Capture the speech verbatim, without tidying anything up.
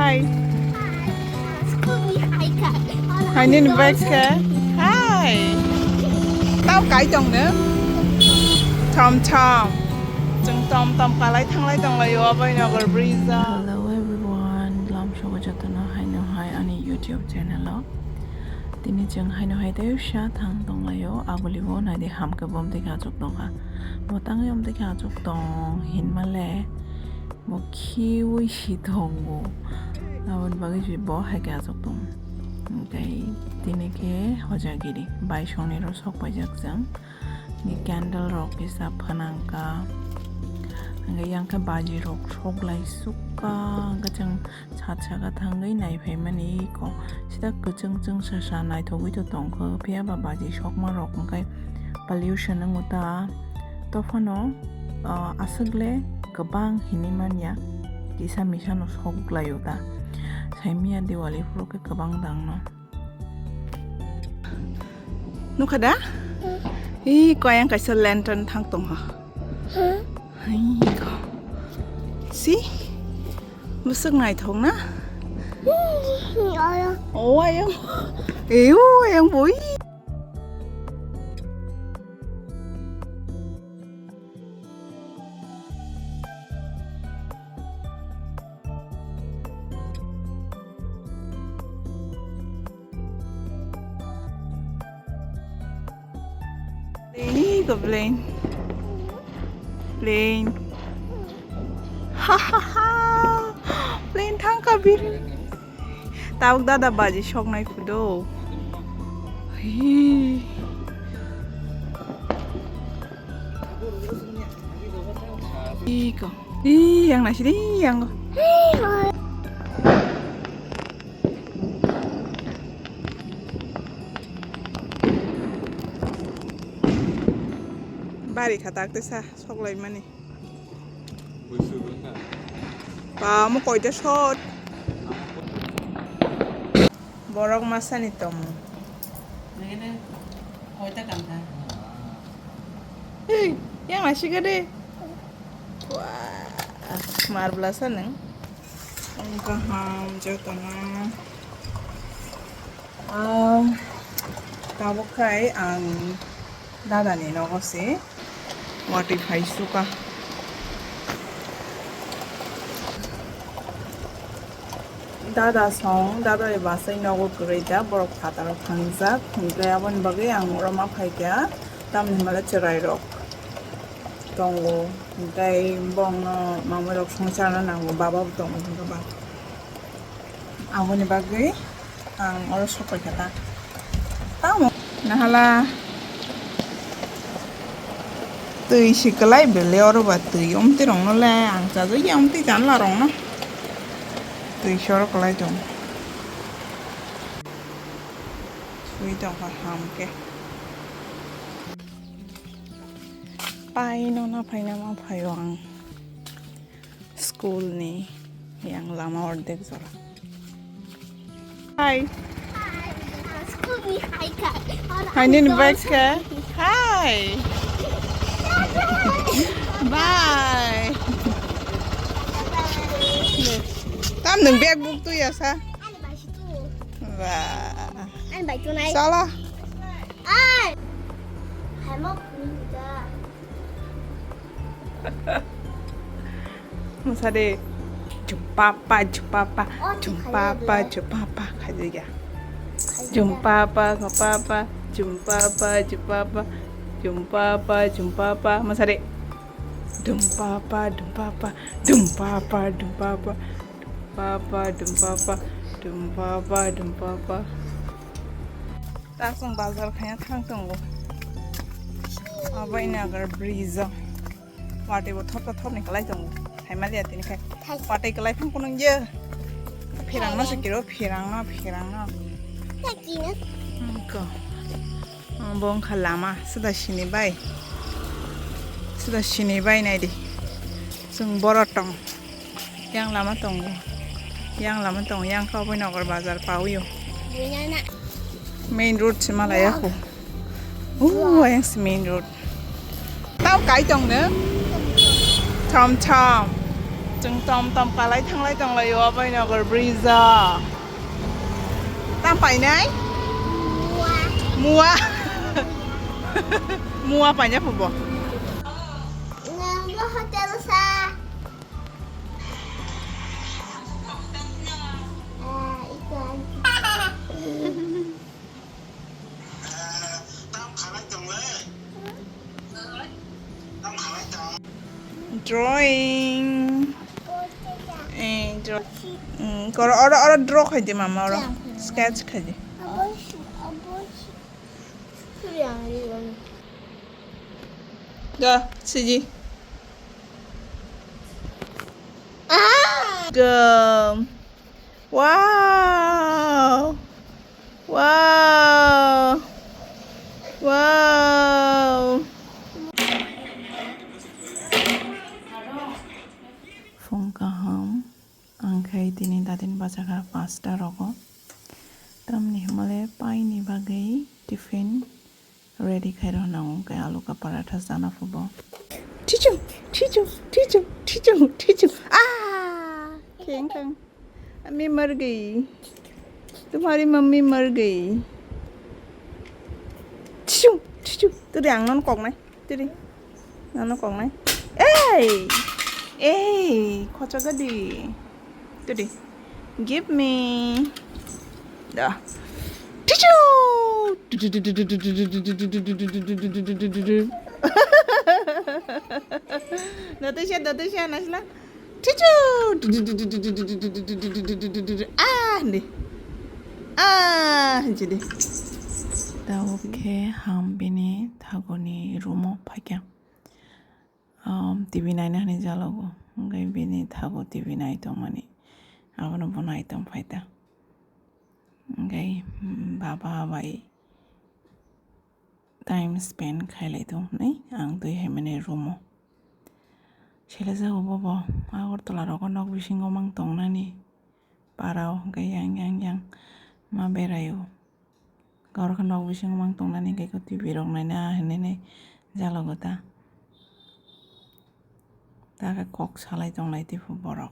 Hi. Hi, nini bag khe. Hi. Tao kai tong no. Thom thom. Chwng tom tom kalai thanglai tong lai o Abhainagar bridge o. Hello everyone, lam sogo jotono haino hai ani YouTube channel o. Tini chwng haino hai tei sa thang tong lai o. Aguli bo nai di ham khe bom tei khe achuk tong kha. Bo tang yom tei khe achuk tong hin ma le. Bo khiui si tongo. Aboni bagwi si bo hai khe achuk tongo. Hwnkhe tini khe hojagiri bai songni rw sok paijak chwng. Ni candle rok kisa phanangkha. Hwnkhe yang khe baji rok sok lai sukha. Hwnkhe chwng sat saka thangwi nai phaimani iko. Sida kwchwng chwng sasa naithogwi to tongkha. Phiya ba baji sokma rok hwnkhe pollution wngo ta. Tophano, ah, aswk le kwbang hinwi manya, kisa misa no sok glaio ta. Saimanya Diwali phuru khe kwbang dang no. Nukha da? Ih, koyang kaisa lantern thang tongha. Ih, ko. Si? Bwswk naithok na? Oh, ayang. Eh, oh, ayang boi. Plane, go plane. Plane. Ha ha ha. Plane thangka bir. Tabuk dada baji soknai phudo. Hi. Iko. Ih, yang nasi di, yang. Bari khatak tesa soklai mani. Ba, omo koita shot. Borok masani tomo. Nangkhe koita kangkha. Hey, yang masih gede. Wah, marbla sanang. Ang kaham jotono. Ah, tabuk khai ang dadani nogo se watwi phai suka. Dada song, dada bai bwsai nogo kwrwi da, borok phataro thangjak, hwnkhe aboni bagwi ang oro ma phaikha, tamni hwnba chwrairok tongo, hwnkhe bongno mamwi rok songwi chana nango, baba bo tongo hwnkhe ba. Aboni bagwi ang oro sokoi kha ta. Tamo nahala twi si kwlai bele oro ba twi omtwi rokno le ang chajak ya omtwi janla rokno twi si oro kwlai tong. Sui tong kha ham khe. Pai no na phai na ma phai o ang. School ni yang lama ordek jora. Hi. School ni hi kha. Hi, nini bag khe. Hi. Bye. Tam nwng bag buk tu ya sa? Ani bai si tu. Ba. Ani bai tu nai. Sala. Ai. Hai mo phun da. Masa de. Jumpapa, jumpapa, oh, jumpapa, jumpapa, khajiya. Jumpapa, jumpapa, jumpapa, jumpapa, jumpapa, jumpapa. Masa de. Dumpapa, dumpapa, dumpapa, dumpapa, dumpapa, dumpapa, dumpapa, dumpapa. Tasung bazar khaya thang tongo. Abhainagar bridge o. Watwi bo thopta thopni kwlai tongo. Haimaliya tini khai. Watwi kwlai phang kunung je. Phirang no se kiro, phirang no, phirang no. Ko. Bo wngkha lama, sida sini bai. Sida sini bai naidi. Chwng boro tong. Yang lama tongo. Yang lama tongo. Yang kha Abhainagar bazar pawi o. Main road se malaya ko. O, yang se main road. Tao kai tong no? Thom thom. Chwng tom tom kalai thanglai tonglaio Abhainagar bridge o. Tam painai? Mua. Mua paina phubo. Nang bo hotel sa. Ah, ikon. Drawing. Eh, draw. Hmm, koro oro oro draw khai di mama oro. Sketch khai di. Go, siji. Ah! Go. Wow! Wow! Wow! Phung kaham, ang khai tini datin bachakha pasta rogo. Tamni himale paini bagwi tiffin ready khairok nango, khe alu ka paratha chana phubo. Chichu, chichu, chichu, chichu, chichu. Ah! Kheng kheng. Ami mar gayi. Tumhari mummy mar gayi. Chichu, chichu. Turi ang non koknai. Turi. Nono koknai. Ei! Ei! Khochogadi. Turi. Give me. Da. Chichu! Dotisa, dotisa, nasla. Chichu! Ah, hindi. Ah, hindi. Da oke, ham bini thagoni rumo phaikya. Um, T V naina hwnwi jalogo. Hwnkhe bini thago T V nai tongmani. Abono bo nai tong phaita. Hwnkhe, mm, baba bai time spend khailai tong hwnwi ang twi hai mani room o. Selejago bobo Agartala rogo nok bisingo mang tongnani. Parao hwnkhe yang yang yang ma beraio. Oro khe nok bisingo mang tongnani hwnkhe T V rok naina hinwi nai jalogo ta. Ta khe kok salai tonglai tei pho borok.